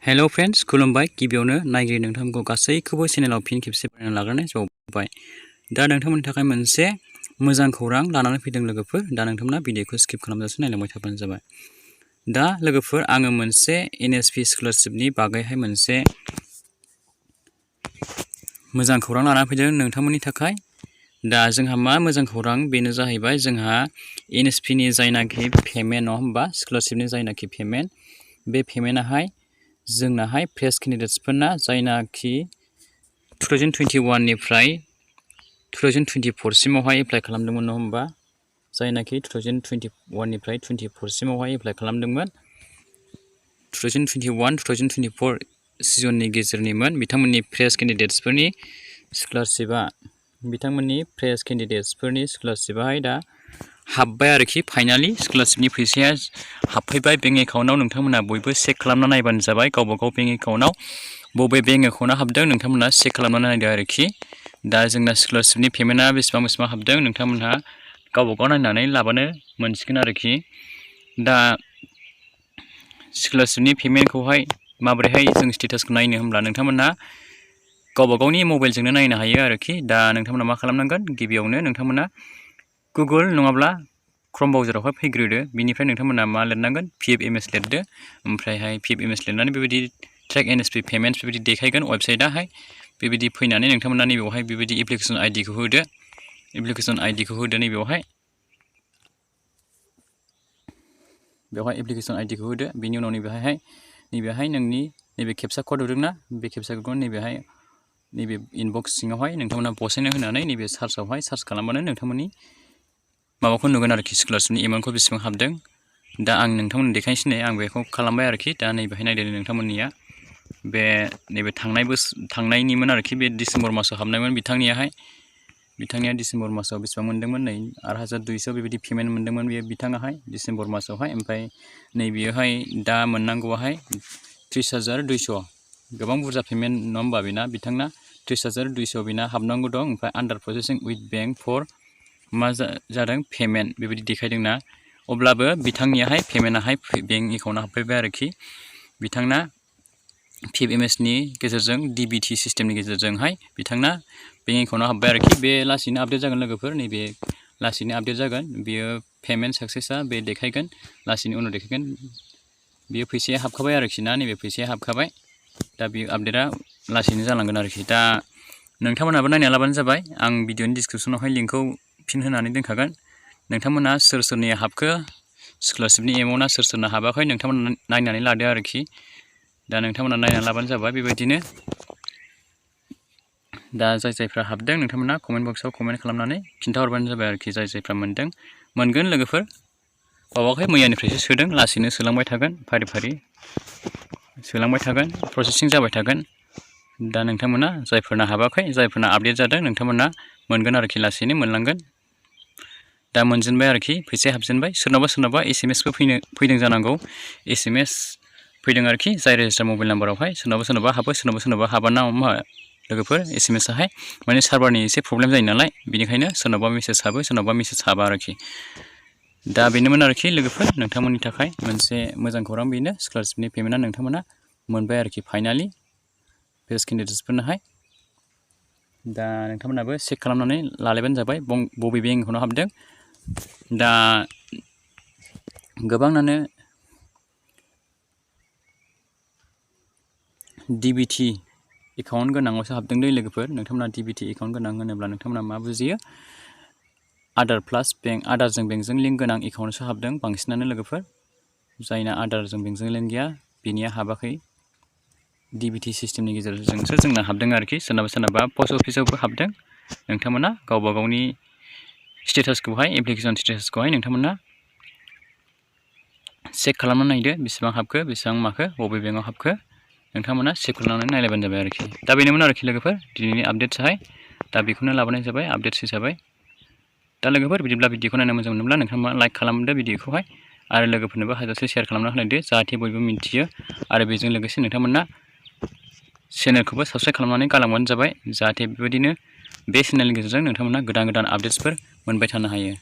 Hello friends खुलुमबाय गिबियावनो नायगिरि नोंथांमोनखौ गासैखौबो चेनेलाव फिन खेबसे फरायना लाग्रोनाय जाबाय। दा नोंथांमोननि थाखाय मोनसे मोजां खौरां लानानै फैदों लोगोफोर। दा नोंथांमोना भिडिअखौ स्किप खालामजासे नायलांबाय थाबानो जाबाय। दा लोगोफोर आङो मोनसे NSP स्कलारशिपनि बागैहाय मोनसे मोजां खौरां लानानै फैदों नोंथांमोननि थाखाय। दा जोंहा मा मोजां खौरां बेनो जाहैबाय जोंहा NSP नि जायनाखि पेमेन्ट नङा होमबा स्कलारशिपनि जायनाखि पेमेन्ट बे पेमेन्टआहाय जोंनाहाय फ्रेश केन्डिडेट्सफोरना जायनाखि 2021 निफ्राय 2024 सिमावहाय एप्लाइ खालामदोंमोन नङा होमबा जायनाखि 2021 निफ्राय 24 सिमावहाय एप्लाइ खालामदोंमोन 2021-2024 सिजननि गेजेरनिमोन बिथांमोननि फ्रेश केन्डिडेट्सफोरनि स्कलारशिपाहाय दा हाबबाय आरोखि फाइनालि स्कलारशिपनि फैसाया हाबफैबाय बेंक एकाउन्टआव। नोंथांमोना बयबो चेक खालामना नायबानो जाबाय गावबा गाव बेंक एकाउन्टआव बबे बेंक एकाउन्टआव हाबदों नोंथांमोना चेक खालामना नायदो आरोखि। दा जोंना स्कलारशिपनि पेमेन्टआ बेसेबां हाबदों नोंथांमोनहा गावबा गाव नायनानै लाबानो मोनसिगोन आरोखि। दा स्कलारशिपनि पेमेन्टखौहाय माबोरैहाय जों स्टेटासखौ नायनो होमब्ला नोंथांमोनहा गावबा गावनि मबाइलजोंनो नायनो हायो आरोखि। दा नोंथांमोना मा खालामनांगोन गिबियावनो नोंथांमोना गुगोल नङाब्ला क्रम ब्राउजारावहाय फैग्रोदो बिनिफ्राय नोंथांमोना मा लिरनांगोन PFMS लिरदो ओमफ्रायहाय PFMS लिरनानै बेबायदि ट्रेक NSP पेमेन्ट्स बेबायदि देखायगोन वेबसाइटआहाय। बेबायदि फैनानै नोंथांमोना नैबेवहाय बेबायदि एप्लिकेसन आइडिखौ होदो नैबेवहाय एप्लिकेसन आइडिखौ होदो बिनि उनाव नैबेहाय नोंनि नैबे केपचा कड हरदोंना बे केपचा क'डखौ नैबे इनबक्स सिङावहाय नोंथांमोना बसायना होनानै नैबे सार्च खालामबानो नोंथांमोननि माबाखौ नुगोन आरोखि स्कलारशिपनि एमाउन्टखौ बेसेबां हाबदों। दा आं नोंथांमोननो देखायनोसै नै आं बेखौ खालामबाय आरोखि। दा नैबेहाय नायदो नोंथांमोननिया बे नैबे थांनायनिमोन आरोखि बे डिसेम्बर मासाव हाबनायमोन बिथांनिया डिसेम्बर मासाव बेसेबां मोनदोंमोन नै 8,200 बेबायदि पेमेन्ट मोनदोंमोन बे बिथाङाहाय डिसेम्बर मासावहाय। ओमफ्राय नैबेयोहाय दा मोननांगौआहाय 30,200 गोबां बुरजा पेमेन्ट नङा होमबा बेना बिथांना 30,200 बेना हाबनांगौ दं। ओमफ्राय आन्डार प्रसेसिं उइथ बेंक फर मा जादों पेमेन्ट बेबायदि देखायदोंना अब्लाबो बिथांनियाहाय पेमेन्टआहाय बेंक एकाउन्टआव हाबफैबाय आरोखि। बिथांना PFMS नि गेजेरजों DBT सिस्टेमनि गेजेरजोंहाय बिथांना बेंक एकाउन्टआव हाबबाय आरोखि। बे लासैनो आपडेट जागोन लोगोफोर नैबे लासैनो आपडेट जागोन बेयो पेमेन्ट साक्सेसआ बे देखायगोन लासैनो उनाव देखायगोन। बेयो फैसाया हाबखाबाय आरोखि ना नैबे फैसाया हाबखाबाय। दा बे आपडेटआ लासैनो जालांगोन आरोखि। दा नोंथांमोनहाबो नायना लाबानो जाबाय आं भिडिअनि डिसक्रिपसनावहाय लिंकखौ फिन होनानै दोनखागोन। नोंथांमोना सोरनि हाबखो स्कलारशिपनि एमाउन्टआ सोरना हाबाखै नोंथांमोना नायनानै लादो आरोखि। दा नोंथांमोना नायनानै लाबानो जाबाय बेबायदिनो। दा जायफ्रा हाबदों नोंथांमोना कमेन्ट बक्सआव कमेन्ट खालामनानै खिन्थाहरबानो जाबाय आरोखि। जायफ्रा मोनगोन लोगोफोर बावाखै मैयानिफ्रायसो सोदों लासैनो सोलांबाय थागोन फारि फारि सोलांबाय थागोन प्रसेसिं जाबाय थागोन। दा नोंथांमोना जायफोरना हाबाखै जायफोरना आपडेट जादों नोंथांमोना मोनगोन आरोखि लासैनो मोनलांगोन। दा मोनजेनबाय आरोखि फैसाया हाबजेनबाय। सोरनावबा SMS बो फैदों जानांगौ SMS फैदों आरोखि जाय रेजिस्टार मबाइल नाम्बारावहाय सोरनावबा हाबो सोरनावबा हाबा ना मा लोगोफोर SMSआहाय माने सार्भारनि एसे प्रब्लेम जायो नालाय बेनिखायनो सोरनावबा मेसेज हाबो सोरनावबा मेसेज हाबा आरोखि। दा बेनोमोन आरोखि लोगोफोर नोंथांमोननि थाखाय मोनसे मोजां खौरां बेनो स्कलारशिपनि पेमेन्टआ नोंथांमोना मोनबाय आरोखि फाइनालि फ्रेश केन्डिडेट्सफोरनोहाय। दा नोंथांमोनाबो चेक खालामनानै लालायबानो जाबाय बबे बेंक एकाउन्टआव हाबदों। दा गोबाङानो DBT एकाउन्ट गोनाङावसो हाबदों दै लोगोफोर। नोंथांमोना DBT एकाउन्ट गोनां होनोब्ला नोंथांमोना मा बुजियो आदारजों बेंकजों लिंक गोनां एकाउन्टआवसो हाबदों बांसिनानो लोगोफोर। जायना आदारजों बेंकजों लिंक गैया बेनिया हाबाखै। DBT सिस्टेमनि गेजेरजोंसो जोंना हाबदों आरोखि। सोरनाबा पस्ट अफिसावबो हाबदों। नोंथांमोना गावबा गावनि स्टेटासखौहाय एप्लिकेसन स्टेटासखौहाय नोंथांमोना चेक खालामनानै नायदो बेसेबां हाबखो बेसेबां माखो बबे बेंकआव हाबखो नोंथांमोना चेक खालामनानै नायलायबानो जाबाय आरोखि। दा बेनोमोन आरोखि लोगोफोर दिनैनि आपडेट्सआहाय। दा बेखौनो लाबोनाय जाबाय आपडेट्स हिसाबै। दा लोगोफोर बिदिब्ला भिडिअखौ नायनो मोजां मोनोब्ला नोंथांमोना लाइक खालामदो भिडिअखौहाय आरो लोगोफोरनोबो हाजासे शेयार खालामना होलायदो जाहाथे बयबो मिन्थियो। आरो बेजों लोगोसे नोंथांमोना चेनेलखौबो साबस्क्राइब खालामनानै गालांबानो जाबाय जाहाथे बेबायदिनो बे चेनेलनि गेजेरजों नोंथांमोना गोदान आपडेट्सफोर मोनबाय थानो हायो।